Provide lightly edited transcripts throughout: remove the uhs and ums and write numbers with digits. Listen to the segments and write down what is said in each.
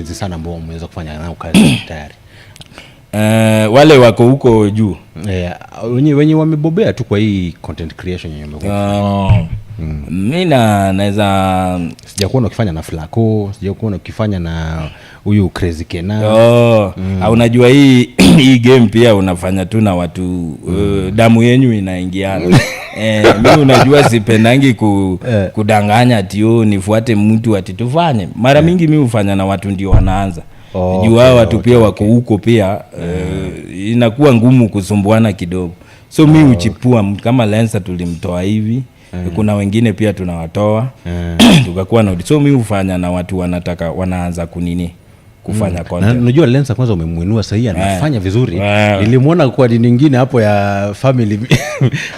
Sana ambao umeweza kufanya nao kazi tayari? Wale wako huko juu? Wenye wamebobea tu kwa hii content creation yenye umekuwa. Oh, mi na naweza Sijakuona ukifanya na Flaco, sijakuona ukifanya na huyu Crazy Kennar. Oh, unajua hii game pia unafanya tu na watu damu yenyu inaingiana. Mi unajua sipendangi kudanganya ati, oh, nifuate mtu ati tufanye. Mara mingi mi hufanya na watu ndio wanaanza juu hao watu pia wako huko pia, inakuwa ngumu kusumbuana kidogo, so mi huchipua kama Lensa tulimtoa hivi. Kuna wengine pia tunawatoa, tukakuwa na, so mi hufanya na watu wanataka, wanaanza kunini, kufanya Na content. unajua Lensa kwanza umemwinua sahii, anafanya vizuri. Nilimwona kwa dini nyingine hapo ya family,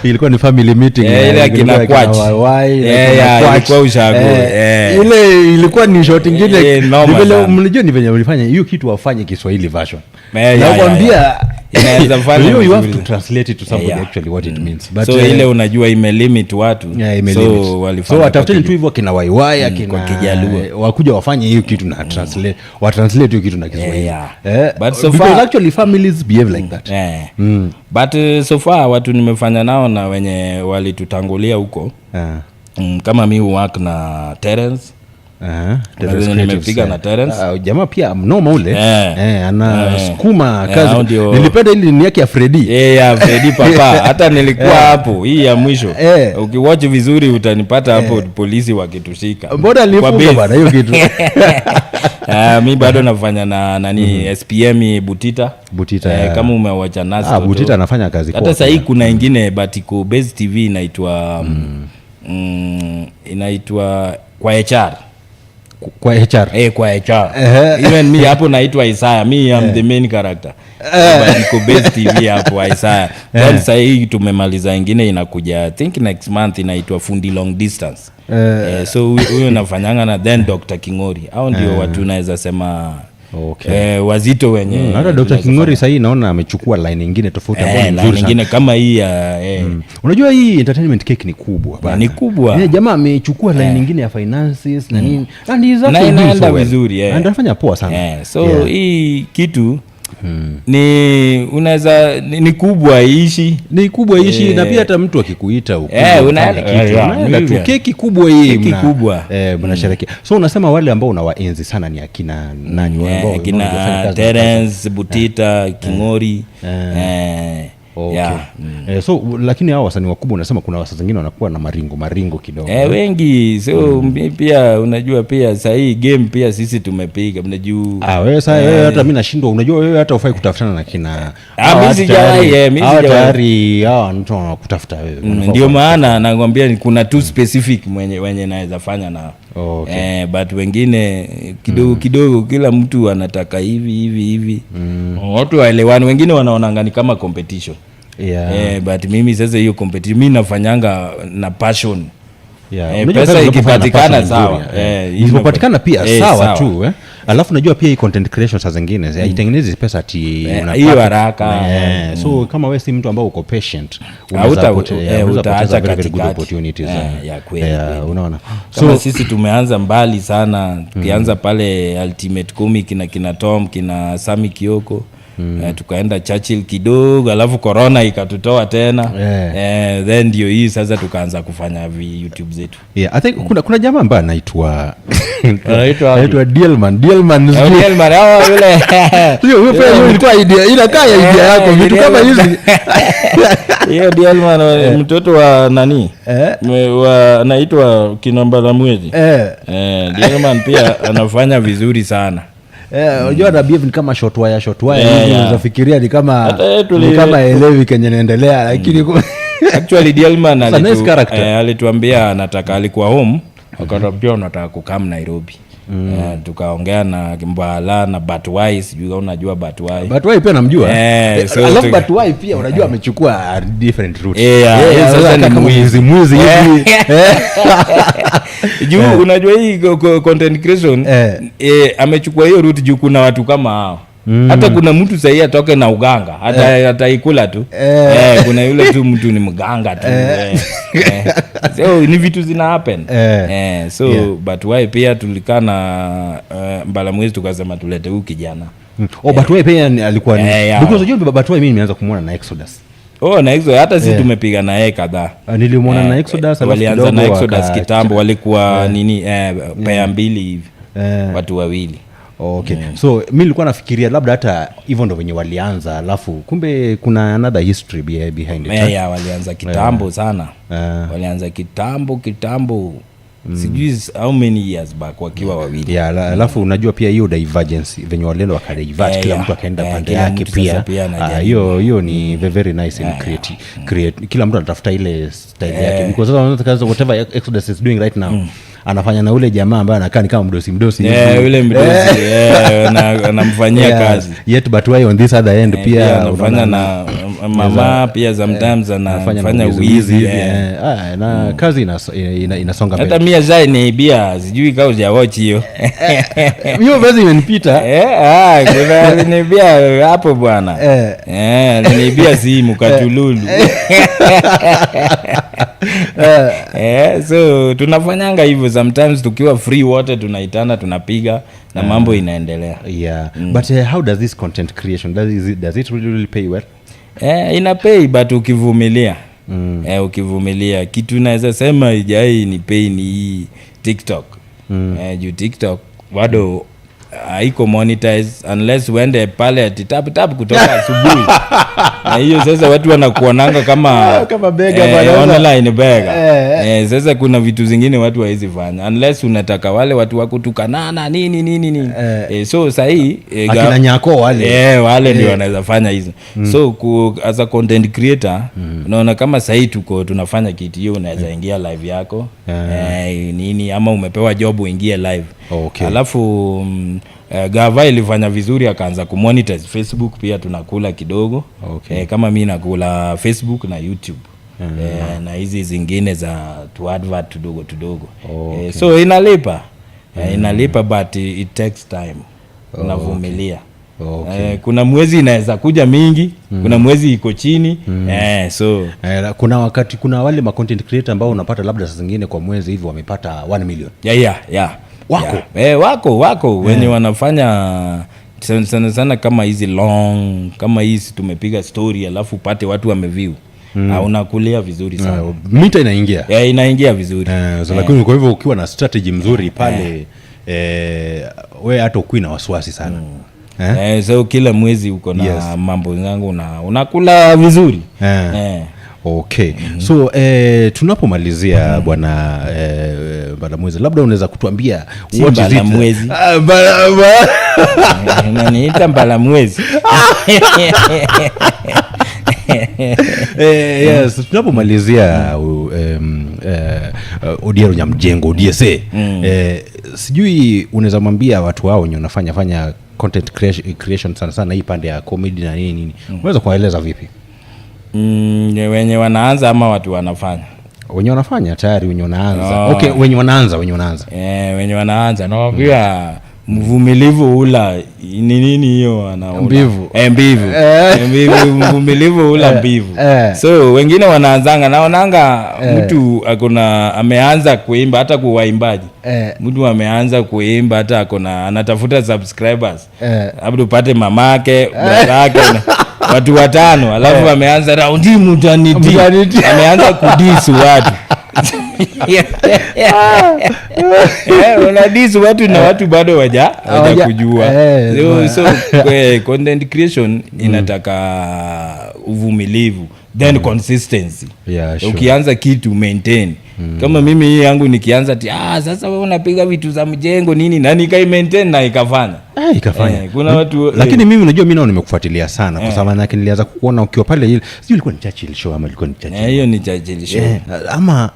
ilikuwa ni family meeting. Eh, ile akina ilikuwa akina Kwach. Wawai na Eh, akina yeah, Kwach. Ilikuwa ushago. Ile ilikuwa ni shot ingine. Eh, noma Ni vile sana. mnajua ni venye mlifanya hiyo kitu, wafanye Kiswahili version. Yeah. Nakwambia, Inaweza fanya you have vizuri. To translate it to somebody actually what it means. But, So ile unajua imelimit watu. Yeah, imelimit. So walifanya So watafuteni kwa tu hivyo akina Waiwai, akina kwa Kijaluo. wakuja wafanye hiyo kitu na translate, watranslate hiyo kitu na Kiswahili. But so Because actually families behave like that. But so far watu nimefanya nao na wenye walitutangulia huko, kama mi work na Terence. Terence venye Creatives, nimepiga na Terence. Ah, jamaa pia mnoma ule. Anasukuma kazi. Hao ndio- Nilipenda ile ni yake ya Freddy. Ya Fredi Papa, hata nilikuwa hapo hii ya mwisho. Ukiwatch vizuri utanipata hapo, polisi wakitushika. Mbona Kwa alifunga base. bana hiyo kitu? Ah, mi bado nafanya na nani, SPM Butita. Butita, Kama umewacha Nas Ah, Toto. Butita anafanya kazi Hata poa sahii pia. kuna ingine but iko Base TV, inaitwa inaitwa Kwa HR. Kwa HR. Eh, Kwa HR. Even me hapo naitwa Isaya, me am the main character. But iko Base TV hapo, Isaya. Then sahii tumemaliza ingine inakuja, I think next month, inaitwa Fundi Long Distance. So huyu nafanyanga na then Dr. Kingori. Hao ndio watu naweza sema wazito wenye Hata Dr. tunaweza Kingori sahii naona amechukua line ingine tofauti ambayo fanya. ni Line nzuri sana. ingine kama hii ya. Unajua hii entertainment cake ni kubwa bana. Ni kubwa. Jamaa amechukua line nyingine ya finances na nini and he's Na actually doing inaenda so well. vizuri. And anafanya poa sana. So hii kitu ni unaweza ni kubwa iishi. Ni kubwa ishi, na pia hata mtu akikuita ukuje ufanye kitu, unaenda tu. Keki kubwa hii. Keki kubwa. Mnasherehekea. So unasema wale ambao unawaenzi sana ni akina nani, wale ambao akina unafanya kazi na Terence, Butita, Kingori. Yeah. So lakini hao wasanii wakubwa unasema kuna wasanii wengine wanakuwa na maringo maringo kidogo. Wengi. So mi pia unajua pia sahii game pia sisi tumepiga mnajuu. Ah, wewe sasa, wewe hata mimi nashindwa. Unajua wewe hata ufai kutafutana na kina Ah, hawa mi watu sijawahi, mi hawa sijawahi. tayari hawa watu wanakutafuta wewe. Wanafaa Ndio maana nakwambia kuna tu specific mwenye wenye naweza fanya nao. But wengine kidogo kidogo, kila mtu anataka hivi hivi hivi, watu waelewani, wengine wanaonanga ni kama competition. But mimi sasa hiyo competition, mi nafanyanga na passion. Unajua Pesa kazi unapofanya na ikipatikana, passion sawa. nzuri. Isipopatikana Isipopatikana pia sawa tu. Alafu najua pia hii content creation saa zingine haitengenezi pesa ati unapata. Hiyo haraka. So kama wewe si mtu ambao uko patient, unaweza unaweza utaacha poteza very, very good katikati. opportunities. Ya kweli, kweli. Unaona. Kama So sisi tumeanza mbali sana, tukianza pale Ultimate Comic na kina Tom, kina Sami Kioko, tukaenda Churchill kidogo, alafu corona ikatutoa tena. Then ndio hii sasa tukaanza kufanya vi YouTube zetu. Yeah, I think kuna jamaa ambaye anaitwa Anaitwa wapi? anaitwa Dielman. Dielman sijui. Dielman, oh, yule. Sio, huyo pia, hiyo ilikuwa idea, inakaa ya idea yako, vitu kama hizi. Hiyo Dielman, mtoto wa nani? Wa anaitwa Kinambala Mwezi. Dielman pia anafanya vizuri sana. Unajua ana behave ni kama short wire, short wire hivi, unaweza fikiria ni kama Hata yeye ni kama elewi kenye inaendelea, lakini Actually Dielman It's a nice character. Alituambia anataka, alikuwa home, akatuambia unataka kukam Nairobi. Tukaongea na Mbala na Batwai, sijui kama unajua Batwai. Batwai pia namjua. So Alafu Batwai pia unajua amechukua a different route. Yeah, yeye sasa ni kama mwizi. mwizi mwizi hivi. Juu unajua hii content creation, amechukua hiyo route juu kuna watu kama hao. Hata kuna mtu sahii atoke na uganga, hata ataikula tu. Kuna yule tu mtu ni mganga tu. So ni vitu zina happen. So but why pia tulikaa na Mbalamwezi tukasema tulete huyu kijana. Oh, but wewe pia alikuwa ni Yeah. because unajua but wewe, mimi nimeanza kumuona na Exodus. Oh, na Exodus hata si tumepiga na yeye kadhaa. Ah, nilimuona na Exodus, alafu Walianza na kidogo Exodus kitambo, walikuwa nini, pea mbili hivi, watu wawili. Okay, so mi nilikuwa nafikiria labda hata hivyo ndo venye walianza, alafu kumbe kuna another history behind it. Eh, yeah, walianza kitambo sana. Walianza kitambo kitambo, sijui how many years back, wakiwa wawili. Yeah, alafu unajua pia hiyo divergence venye walienda wakadivert, kila mtu akaenda pande kila yake mtu pia. sasa pia Ah, anajaribu. hiyo ni very nice in create, kila mtu anatafuta ile style yake, because sasa unaona kazi, whatever Exodus is doing right now, anafanya na ule jamaa ambaye anakaa ni kama mdosi mdosi hivi. Yeah, yule mdosi, anamfanyia kazi. Yet but why on this other end pia pia anafanya unaona na mama pia, sometimes anafanya anafanya na wizi, wizi hivi, Ah, na kazi inasonga Hata mbele. mi ashaniibia, sijui kaa ujawatch hiyo. Hiyo verse imenipita. Eh, ah, kuna aliniibia hapo bwana. Eh, aliniibia simu katululu. Eh, so tunafanyanga hivyo sometimes, tukiwa free wote tunaitana, tunapiga na mambo inaendelea. Yeah, but how does this content creation, does it really, really pay well? Eh, ina pay, but ukivumilia. Eh, ukivumilia. Kitu naweza sema ijai ni pay ni hii TikTok. Eh, juu TikTok bado haiko monetize unless uende pale ati tap tap kutoka asubuhi, na hiyo sasa watu wanakuonanga kama Kama beggar bana. Online beggar. Eh, sasa kuna vitu zingine watu hawezi fanya unless unataka wale watu wa kutukanana, nini nini nini. Eh, so sahii Akina Nyako wale. Eh, wale ndio wanaweza fanya hizo. So as a content creator, unaona kama sahii tuko tunafanya kitu hiyo, unaweza ingia live yako, nini, ama umepewa job uingie live. Alafu gava ilifanya vizuri, akaanza kumonetize Facebook pia, tunakula kidogo. Eh, kama mi nakula Facebook na YouTube, na hizi zingine za tu advert tudogo tudogo. Eh, so inalipa. Eh, inalipa, but it takes time, unavumilia. Eh, kuna mwezi inaweza kuja mingi, kuna mwezi iko chini. Eh, so Eh, kuna wakati kuna wale ma content creator ambao unapata labda saa zingine kwa mwezi hivi wamepata 1 million. Yeah. Wako? Yeah. Eh, wako wenye wanafanya sana sana, sana kama hizi long, kama hizi tumepiga story, alafu upate watu wameview, unakulia vizuri sana. Mita inaingia. Yeah, inaingia vizuri. Eh, so lakini kwa hivyo ukiwa na strategy mzuri pale, we hata ukui na wasiwasi sana, eh? Eh, so kila mwezi uko na mambo zangu na unakula vizuri. Eh. Okay, so tunapomalizia, bwana Mbalamwezi, labda unaweza kutuambia Si what is it- Mbalamwezi. Ah, Eh, unaniita Mbalamwezi. Yes, tunapomalizia, Odiero Nyamjengo DSA, sijui unaweza mwambia watu wao wenye wanafanya fanya content creation, sana sana hii pande ya comedy na nini nini, unaweza kuwaeleza vipi? Wenye wanaanza ama watu wanafanya? Wenye wanafanya tayari, wenye wanaanza. Oh. Okay, wenye wanaanza. Eh, wenye wanaanza nawambia mvumilivu ula ni nini hiyo anaula? Mbivu. Eh, mbivu. Eh, mbivu, mvumilivu ula mbivu. So wengine wanaanzanga, naonanga mtu akona, ameanza kuimba, hata kuwaimbaji, mtu ameanza kuimba, hata akona, anatafuta subscribers, labda upate mamake, brother yake, watu watano, alafu ameanza raundi mtaniti. Mtaniti. Ameanza kudiss watu. Eh, unadiss watu na watu bado hawaja kujua. So content creation inataka uvumilivu, then consistency. Yeah, sure. Ukianza kitu, maintain. Kama mimi hii yangu nikianza ti, ah, sasa wewe unapiga vitu za mjengo nini, na nikai maintain na ikafanya. Ah, ikafanya. Eh, kuna watu Lakini mimi unajua mi nao nimekufuatilia sana, kwa sababu manake nilianza kukuona ukiwa pale ile, sijui ilikuwa ni Churchill Show ama ilikuwa ni Churchill. Eh, hiyo ni Churchill Show. Eh, ama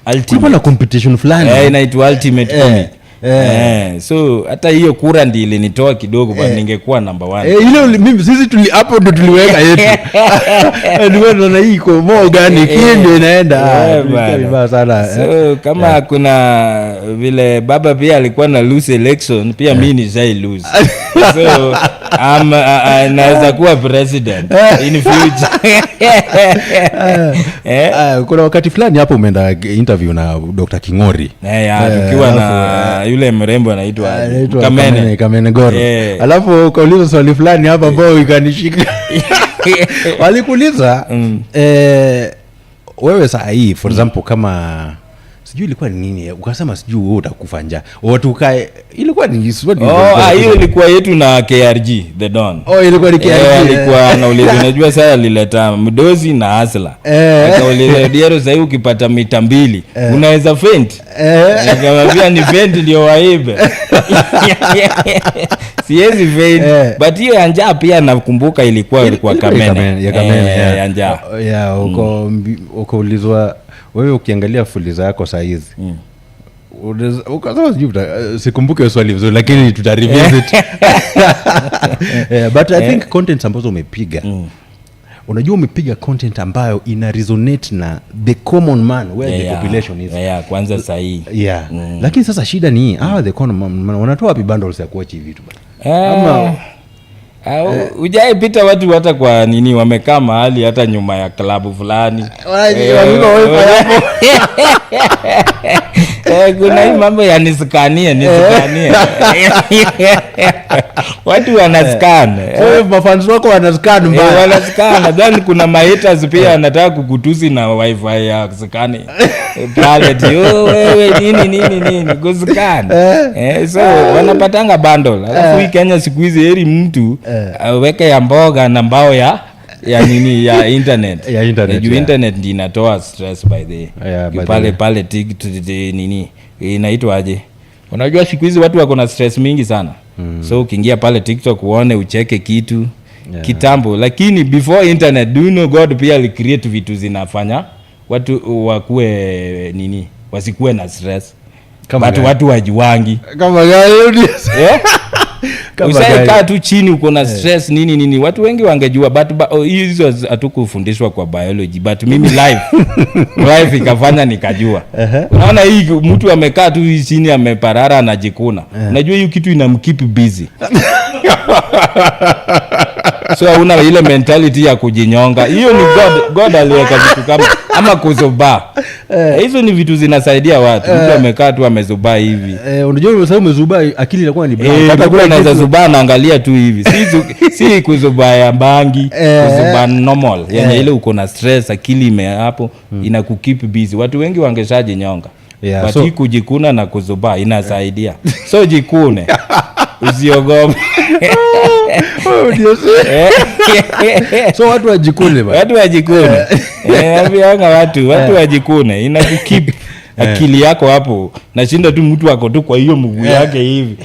Ultimate. kulikuwa na competition fulani. Eh, inaitwa Ultimate Comic. Eh, so hata hiyo kura ndi ilinitoa kidogo, but ningekuwa number one. Eh, ile mimi sisi tuli hapo ndo tuliweka yetu. Ndio tunaona hii iko more organic, hii ndio inaenda. Eh, Tulisikia bana. vibaya sana. So kama kuna vile baba pia alikuwa na lose election, pia mi nishai lose, so naweza kuwa president in future, eh? Ah, kuna wakati fulani hapo umeenda interview na Dr. Kingori. Eh, ya, Eh, tukiwa alafu, na yule mrembo anaitwa anaitwa Kamene. Kamene, Kamene Goro. Alafu ukauliza swali fulani hapa ambao ikanishika. Walikuuliza, wewe saa hii, for example, kama sijui ilikuwa ni nini, ukasema sijui wewe utakufa njaa, watu ukae, ilikuwa ni Oh, ah, hiyo ilikuwa yetu na KRG the Don. Oh, ilikuwa ni KRG. Eh, alikuwa anauliza, unajua sasa alileta mdozi na hustler. Akauliza Diero, sahii ukipata mita 2 unaweza faint? Nikamwambia ni faint ndio waibe, siwezi faint. But hiyo ya njaa pia nakumbuka ilikuwa Ilikuwa Kamene. ya Kamene, Eh, yeah. ya njaa. Yeah, ukaulizwa wewe ukiangalia fuliza yako saa hizi ukasema sijui sikumbuke hiyo swali vizuri, lakini tuta revisit. Yeah, but I think contents ambazo umepiga, unajua umepiga content ambayo ina resonate na the common man where the population is. Yeah, kwanza sahii. Yeah. Lakini sasa shida ni hawa the common man wanatoa wapi bundles ya kuwatch hivi vitu bana? Ama hujaipita watu hata kwa nini wamekaa mahali hata nyuma ya klabu fulani. Wameweka wifi hapo. Eh, kuna hii mambo ya niskanie niskanie, watu wanascan. So mafans wako wanascan mbaya. Wanascan. Then kuna mahaters pia anataka kukutusi na wifi ya scan pale ati, "Oh, wewe nini nini nini kuscan." Eh, so wanapatanga bundle. Alafu hii Kenya siku hizi heri mtu aweke ya mboga na mbao ya nini, ya internet. Ya internet, Juu yeah. internet ndi inatoa stress, by the Yeah, by the pale way. pale nini inaitwaje, unajua siku hizi watu wako na stress mingi sana. So ukiingia pale TikTok uone ucheke kitu. Kitambo, lakini before internet, do you know God pia alicreate vitu zinafanya watu wakuwe nini, wasikuwe na stress? Kama But gani? watu wajuangi. Kama gani? Eh? Kama Usaikaa gani? tu chini uko na stress nini nini, watu wengi wangejua, but oh, hizo hatukufundishwa kwa biology, but mimi life ikafanya nikajua. Unaona hii mtu amekaa tu hii chini ameparara anajikuna, unajua hiyo kitu inamkeep busy, so hauna ile mentality ya kujinyonga. Hiyo ni God aliweka vitu kama ama kuzubaa. Hizo ni vitu zinasaidia watu. Mtu amekaa tu amezubaa hivi. Eh, unajua sasa umezubaa, akili inakuwa ni blank. Eh, Hata mtu kuna anaweza zubaa naangalia tu hivi, si kuzubaa ya bangi, kuzubaa normal yenye ile uko na stress, akili ime hapo, inakukeep busy. Watu wengi wangeshajinyonga. Yeah, But hii kujikuna na kuzubaa inasaidia, so jikune, usiogope. Oh, ndio so watu wajikune bana. Watu wajikune. Eh, ambianga watu wajikune, inakukeep akili yako hapo. Nashinda tu mtu ako tu kwa hiyo mguu yake hivi.